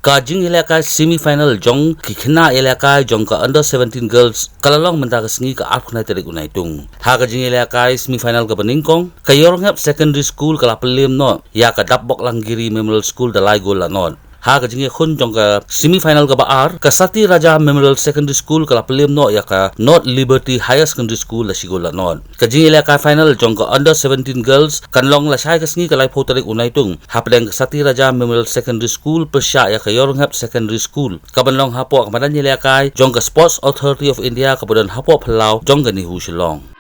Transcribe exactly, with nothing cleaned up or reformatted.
Ka jingïalehkai semi final jong ki khynnah ïalehkai jong ka under seventeen girls ka la long mynta ka sngi ka arphew khyndai tarik u Naitung. Ha ka jingïalehkai semi final kaba nyngkong, ka Ïorngep Secondary School ka la pynlem noh ïa ka Dapbok Langgiri Memorial School da lai gol la nod. Ha ka jingïakhun jong ka semi final kaba ar, ka Sati Raja Memorial Secondary School ka la pynlem noh ïa ka North Liberty Higher Secondary School da shi gol la nod. Ka jingïalehkai final jong ka under seventeen girls kan long lashai ka sngi ka laiphew tarik u Naitung hapdeng ka Sati Raja Memorial Secondary School pyrshah ïa ka Ïorngep Secondary School, kaban long hapoh ka madan ïalehkai jong ka Sports Authority of India kaba don hapoh phyllaw jong ka NEHU Shillong.